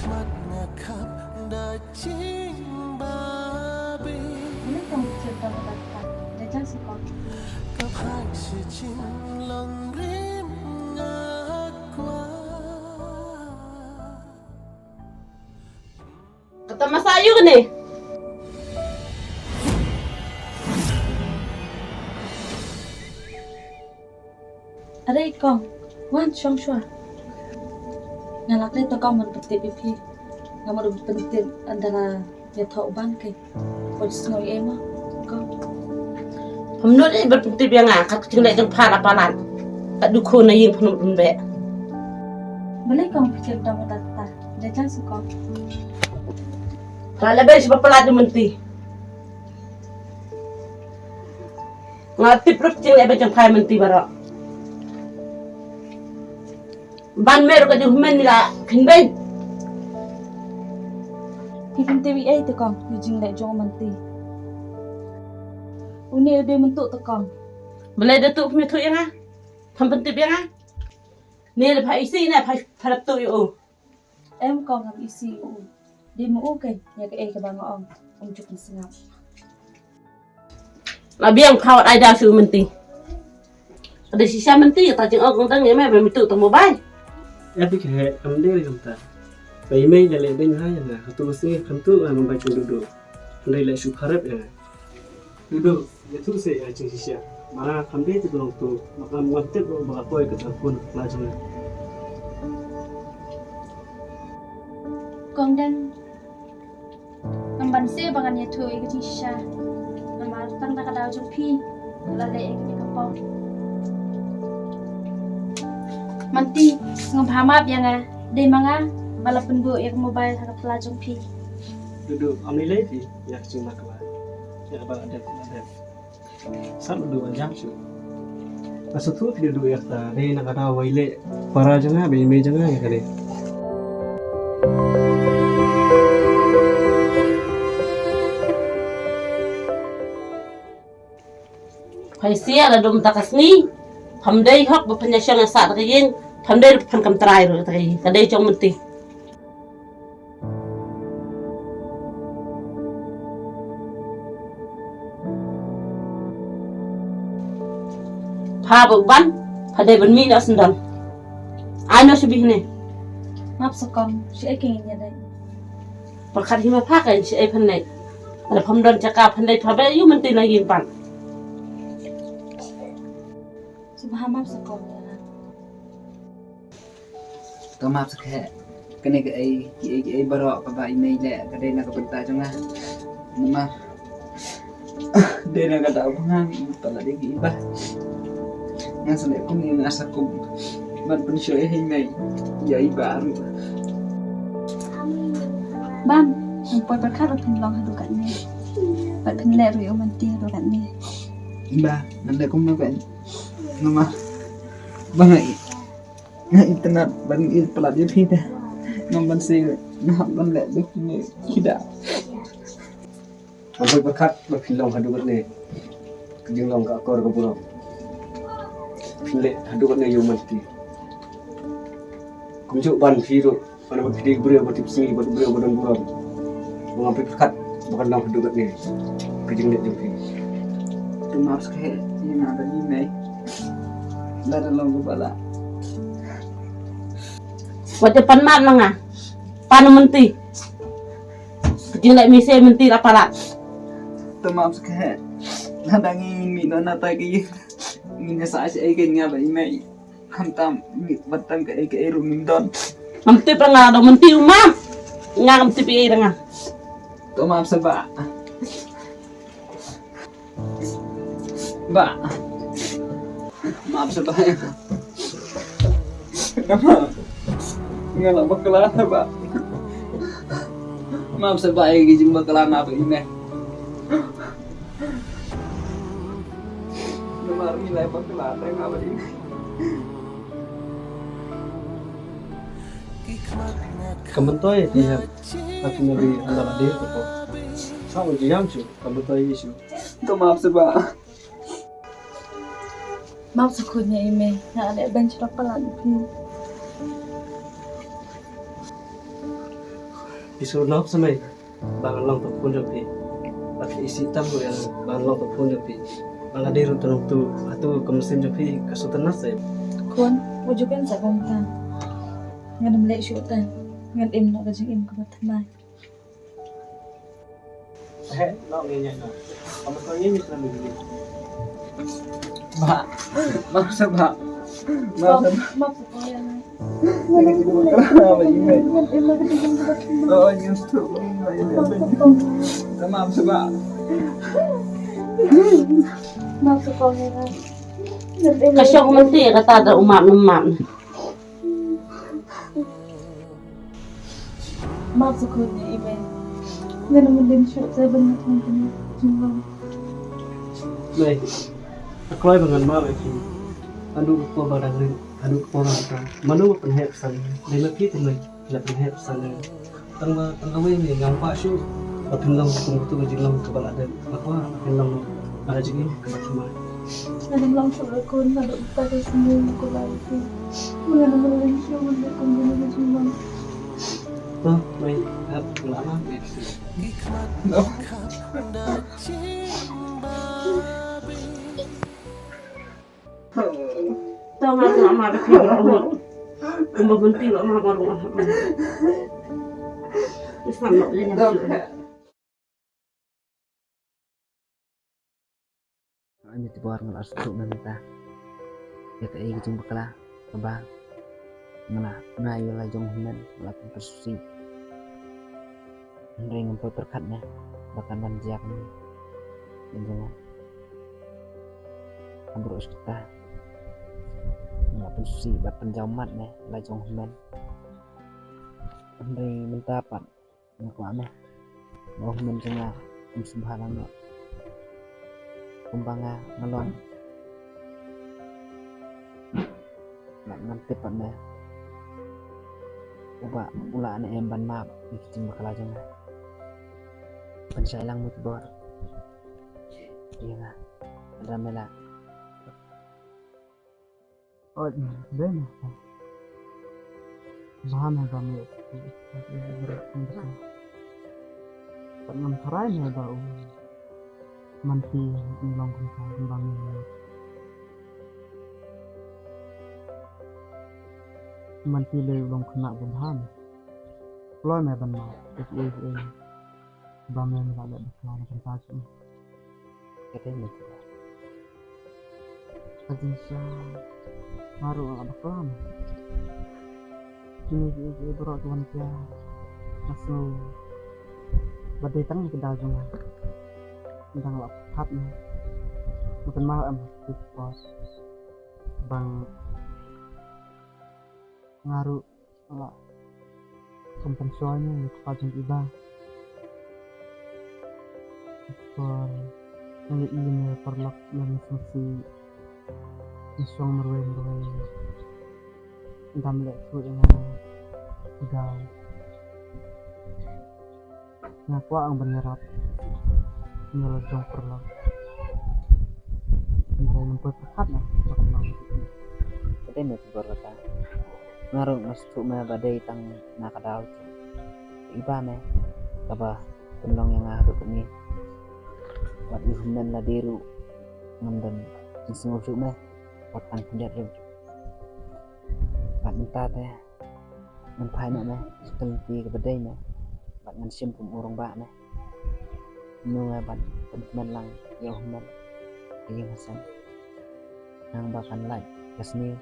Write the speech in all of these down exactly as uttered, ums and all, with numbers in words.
Mat nga khap da jingbabe. Ule tong kecil tong kata kata. Jajan sekot. Ka phai shi jinglong rim nga kwah. Kata masa ayu kane. Are kong, wan shong shwa. Nga la klet to kong ban pyntip ïa phi. Nga mut ban pyntip ynda la ïathoh ban ke. Ko sngew ïa ma kong. Hynrei ban pyntip ïa nga kat ka jingleh jong pha la palat. Kat du khun na ïing pha mut ban beh. Balei kong phi kyrdan ma ta ta. Jajan su kong. Pha la leh beh shi ba palat ïa Mynti. Nga tip ruh jingleh bad jong pha Mynti baroh. Ban mer ka jong Hynmen la kynbeiñ. Phi pyntip ei te kong, ïa jingleh jong Mynti. Une u dei myntu te kong. Balei da tu phi tu ïa nga. Pham pyntip ïa nga. Ne da pha isi ne pha pha tu ïa u. Em kong ngam isi u. Dei ma u keiñ ïa kaei kaba nga ong. Um ju pynsngap. La biang pha wat ai daw shu Mynti. Ka dei shisha Mynti kata jingong kong dang ïa me ba me tu tang mobile. Ïa phi ka heh kam dei ri kumta. Ba i mei da leh beiñ ha ïa nga. Hatu ka sngi khamtu nga mobile jong Dudu. Hynrei leh shu kharep ïa nga. Dudu, ïathuh seh ïa ka jingshisha. Mara kham dei te ka long tu, ma kam wan tip ruh ba ka poi ka tang khun ka pla jong nga. Kong Deng, ngam banse ba ngan ïathuh ïa ka jingshisha. Namar tang da ka daw jong phi la leh ïa kane ka pop. Mynti, sngewbha map ïa nga, dei ma nga ba la pynbuh ïa ka mobile ha ka pla jong phi. Dudu, ym lei lei phi ïa ka jingbakla. Ïa kaba la dep, la dep. Sat Dudu, wan jam shuh. Nga sngewthuh phi Dudu ïa kata, dei na ka daw ba i leh para jong nga bad i mei jong nga ïa kane. Pha ïa sia la dum ta ka sngi. Pham dei hok ba phan ïa shong ïa sah ta ka ïing. Pham dei ruh phan kam trai ruh ta ka ïing. Ka dei jong Mynti. Pha ba u ban, pha dei ban mih noh syndon. Ai noh sha bih ne. Map sa kong, shi ai keiñ ïa dei. Pyrkhat hi ma pha keiñ shi ai phan dei. Ala pham don jaka phan dei pha ba ïa u Mynti na ïing pan. Sngewbha map sa kong ïa nga. To map sa kheh. Kane kaei, kiei kiei baroh kaba i mei leh ka dei na ka bynta jong nga. Namar dei na ka daw ba nga ngi palat ïa ki i bah. Nga sa leh kumne, nga sa kum ban pynshoh ïa i mei ïa i bah ruh. Bam, ngam poi pyrkhat ba phin long haduh katne. Bad phin leh ruh ïa u Mynti haduh katne. I bah, ngan leh kumno keiñ. Namar ba nga i Nga itynnad ban ïa palat ïa phi te. Ngam banse nga hap ban leh duk ne khida. Ngam poi pyrkhat ba phin long haduh katne. Ka jinglong ka akor ka burom. Phin leh haduh katne ïa u Mynti. Kumjuh ban phi ruh. Ban ba phi dei briew ba tip sngi, ba briew ba don burom. Ba ngam pyrkhat ba kan long haduh katne ka jingleh jong phi. To map sa kheh ïa nga bad i mei. Lada long kaba lah. Wat ïa pan map na nga. Pan Mynti. Ka jingleh mi se Mynti la palat. To map sa kheh. Lada ngi mih noh na ta ka ïing. Ngin ïa sah shaei keiñ nga bad i mei. Khamtam, ngi, ba tang kaei kaei ruh ngim don. Ngam tip ra nga, dang Mynti u map. Nga ngam tip ei ra nga. To map sa bah. Bah. Map sa bah ïa nga. Namar nga la bakla sa bah. Map sa bah ïa ki jingbakla nga bad i mei. Namar ngi la bakla te nga bad i mei. Ka myntoi te ha, ha ki nari anda la dei ko. Sa u jam chu, ka myntoi issue. To map sa bah. Map sa khun ïa i mei, nga leh ban shrok palat ïa phi. Phi shu nop sa mei ba ngan long tang khun jong phi. Ba phi isih tam ruh ïa nga ba ngan long tang khun jong phi. Ba nga dei ruh tang tu, hato ka mynsiem jong phi ka shu tynnat sa? Khun, wat ju kren sa kumta. Ngan ym leh shuh te. Ngan im noh ka jingim kaba thymmai. He, no ngi ñiah no. Ka mynsiem ngi ñiah no. Ba. Ba sa ba. Ba sa ba. Ba sa ba. Ka shong mynta kata da u map ne map ne. Map sa khun ïa i mei. Ngan ym lynshop sa ban ngat ngan kane jinglong. Mei, ka kloi ba ngan map ïa phi. Haduh ka por ba dang rit, haduh ka por ba dang rit. Mano ba pynheh pynsan ïa nga? Dei ma phi te mei, la pynheh pynsan ïa nga. Tang ba, tang kawei mei, ngam kwah shuh ba phin long kum katu ka jinglong kaba la dep. Nga kwah ba phin long noh ha ka jingim kaba thymmai. Nga dang long shuh la khun, naduh kata ka sngi nga kwah ïa phi. Nga dang long shuh, nga dang kum kane ka jinglong. To, mei, hap, nga la map ïa phi. To nga ruh nga map ïa phi ruh. Kumba pynti ruh nga map ruh. Isam ruh ïa nga. Ani Tibor, nga la sngewthuh mynta ïa kaei ka jingbakla kaba nga la, nga ïa la jong u hynmen, nga la pynpynsngewsih. Hynrei ngam poi pyrkhat ne ba kan wan jia kumne. Ïa jong nga, ka briew sha kata, nga la pynsngewsih bad pynjaw mat ne la jong u hynmen. Hynrei mynta pat nga kwah ne ba u hynmen jong nga um sngewbha lang noh kumba nga, nga long. Bad ngan tip pat ne uba u lah ne em ban map ïa ki jingbakla jong nga. Pynshai lang mo Tibor ïa nga. Lada me lah. Oi, dei na. Bha me ba me. Pat ngam tharai me ba u Manti u long kumta kumba me. Manti lei u long khynnah ba bha me. Kloi me ban map ïa kiei kiei ba me, me la leh bakla na ka bynta jong u. Ka dei me Tibor. Ka jingshisha nga ruh nga la bakla me. Kine kiei kiei baroh ki wan jia, nga sngew ba dei tang ïa ka daw jong nga. Nga dang la pyrkhat me. Me kynmaw em, Tibor, ba nga ruh nga la kum pynshoi ne ïa u kpa jong i Bah. Por nga ïohi ne paralok, nga sngewsih, nga shong marwei marwei. Ngam leh shuh ïa nga ki daw. Nga kwah ban ïarap ïa la jong paralok. Hynrei ngam poi pyrkhat ne ba kan long. Ka dei me Tibor kata. Nga ruh nga sngewthuh me ba dei tang na ka daw jong i Bah me kaba pynlong ïa nga haduh katne. Bad ïa u hynmen lade ruh ngam don jingsngew shuh me, wat tang khyndiat ruh. Bad mynta te ngan phai noh me sha ka lynti kaba dei me, bad ngan shim kum u rangbah me. Ngan ïa ban pynkmen lang ïa u hynmen ha ïing ha sem. Nang ba kan lait ka sniew.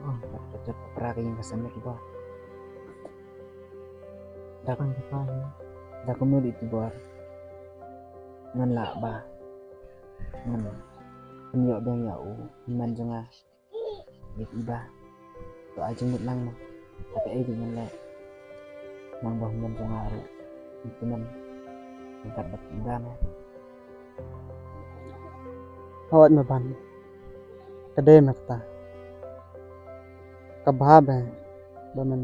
Oh, bad ka jot ka pra ka ïing ka sem ne Tibor. Da, da kumno ruh Tibor, ngan lah ba ngan pynïoh biang ïa u hynmen jong nga. Ïa i Bah. To ai jingmut lang mo. Kata ei ruh ngan leh. Nang ba u hynmen jong nga ruh un kmen ryngkat bad i Bah mo. Hooid me Ban. Ka dei me kata. Ka bha bha ba men,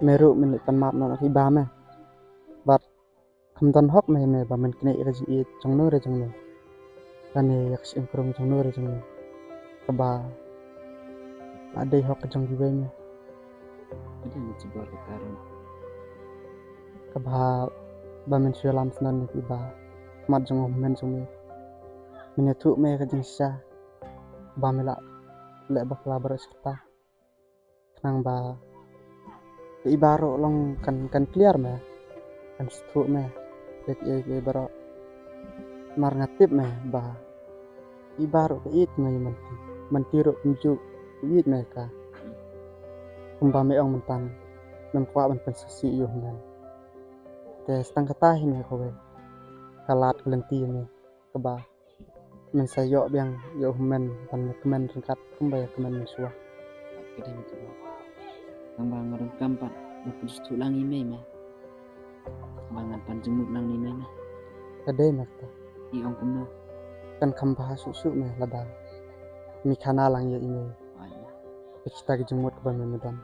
me ruh men leit pan map noh na i Bah me. Bad kam don hok me, me ba men knieh ïa ka jingïeit jong no re jong no, lane ïa ka shyieng krung jong no re jong no, kaba la dei hok ka jong kiwei me. Ka dei mynta bor ka karon. Kaba, ba men shu ïalam sngewbha ïa i Bah. Mat jong u hynmen jong me. Men ïathuh me ka jingshisha. Ba me lah leh bakla baroh shi katta. Khnang ba i Bah ruh long kan, kan clear me. Kan sngewthuh me. Bad ïa, ïa baroh. Namar nga tip me ba i Bah ruh ka ïeit me ïa Manti. Manti ruh kumjuh ka ïeit me ïa ka. Kumba me ong mynta, mem kwah ban pynsngewsih ïa u hynmen. Te tang kata hi me kawei ka lad ka lynti ïa me, kaba men sa ïoh biang ïa u hynmen ban ïa kmen ryngkat kumba ïa kmen mynshuwa. Ka dei me kaba, tang ba nga donkam pat ban pynsngewthuh lang ïa mei me. Ba ngan pan jingmut lang ïa mei me. Ka dei me kata. I ong kumno? Kan kham bha shuh shuh me lada me khana lang ïa i mei. Ai. Ïa kita ki jingmut kaba me, me don.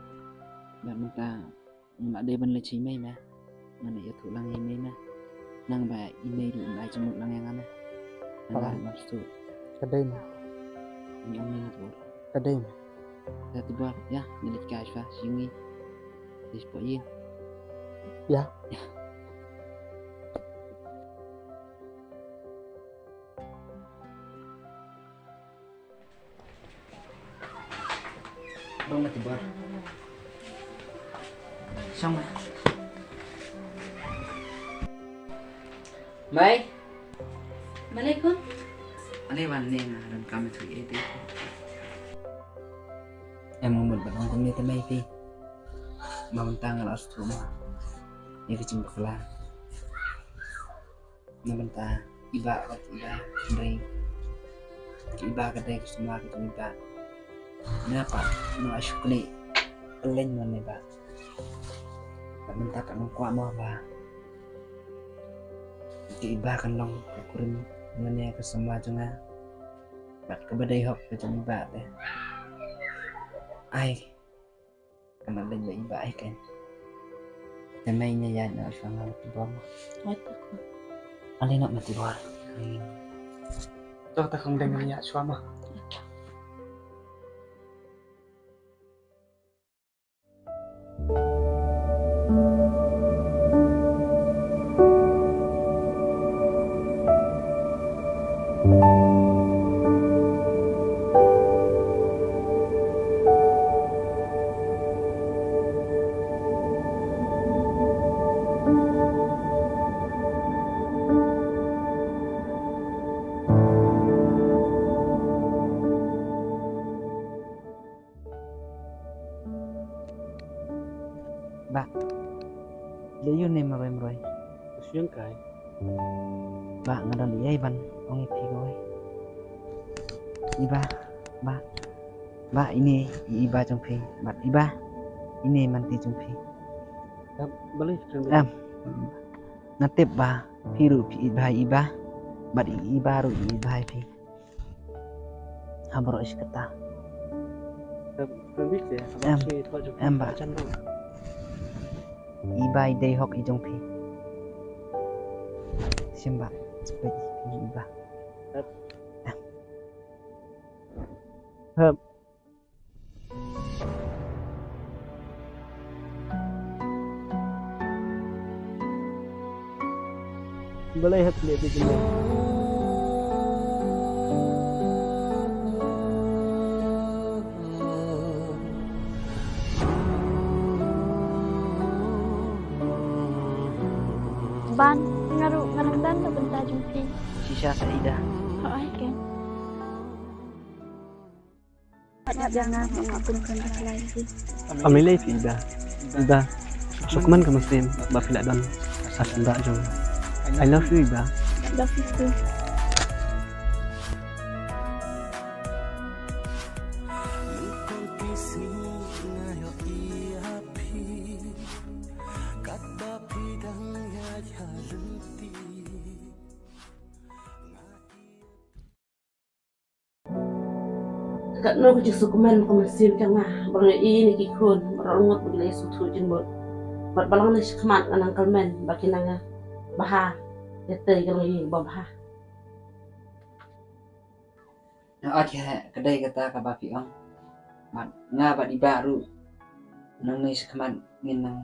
Bad mynta nga la dei ban leit sha i mei me. Ngan ïathuh lang ïa i mei me. Nang ba i mei ruh un ai jingmut lang ïa nga me. Nang ba ruh ngam sngewthuh. Ka dei me. Ngi ong me na tbor. Ka dei me. Te tbor, ïa, ngi leit kai sha sha ngi. Leit sha ïing. Ïa. Ïa. Bang mati bar. Shong ma. Mai. Malaikum. Ani wan ne nga ran kam tu ye te. Em ngamut ban ong kumne te mai phi. Ba mynta nga la sngewthuh ma. Ïa ka jingbakla. Na bynta i Bah bad i Bah, hynrei i Bah ka dei ka samla ka jong i Bah. Nga pat nga la shu knieh kylleng ma i Bah. Na bynta pat nga kwah mo ba i Bah kan long ka kurim lane ka samla jong nga. Bad kaba dei hok ka jong i Bah te. Ai. Kan leit ba i Bah ai ken. Te mei, ngi ïaid noh shuwa nga, mati bor. Oi, tak. Ale noh, mati bor. Hmm. To, ta khong deng, ngi ïaid shuwa ma. Bah. Leh ïa une marwei marwei. Ka shu ïeng kai. Bah, nga don ei ei ban ong ïa phi kawei. I Bah, Bah. Bah, ine i Bah jong phi. Bad i Bah, ine Manti jong phi. Em, balei phi kren? Em. Nga tip ba phi ruh phi ïeit bha ïa i Bah. Bad i Bah ruh i ïeit bha ïa phi. Ha baroh shi katta. Em, em, Bah. I Bah i dei hok i jong phi. Shim Bah, spet i Bah. Em. Em. Balei hap leh beit jingmut? Ban, nga ruh nga dang don na bynta jong phi. Shisha sa Ida. Hooid, Ken. Wat ïa nga, nga pun pun ba lai phi. Am I lei phi Ida. Ida. Suk man ka mynsiem ba phi la don ha shynrang jong. I love you Ida. Love you too. Katno ka jingsngewkmen ka mynsiem jong nga ba nga ïohi ïa ki khun baroh arngut ba ki la ïasngewthuh jingmut. Bad balang ne shakhmat nga nang kyrmen ba kin nang bha ïa te ka longïing ba bha. Nga ong heh, ka dei kata kaba phi ong. Bad nga bad i Bah ruh Nangne shakhmat ngin nang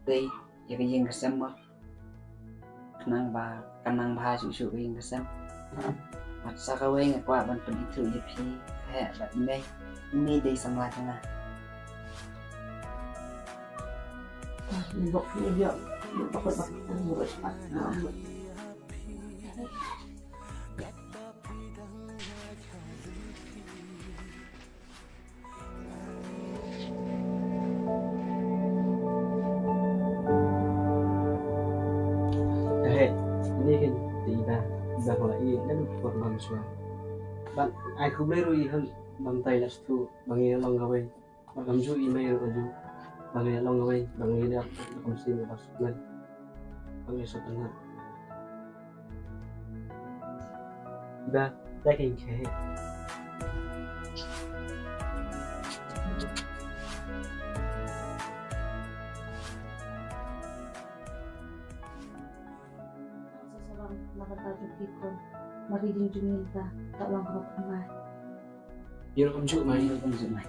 tei ïa ka ïing ka sem mo. Khnang ba kan nang bha shuh shuh ka ïing ka sem. Bad sa kawei nga kwah ban pynithuh ïa phi, heh, bad mei, mei dei samla jong nga. Heh, ini kan, ida, ida hoi, ida nu por mam sua. Ban ai khublei ruh i han, ban tai la stu, ban ïa long kawei. Ba kam ju i mei ruh ka ju. Ba ngi long wei, ba ngi ïa kam sing ba sukmen. Ba ngi sukmen. Ba, da kin ke. Sa salam na ka ta ju ki ko. Mari jing jing ta, ta lang ko kumai. Ïa kam ju mai, ïa kam ju mai.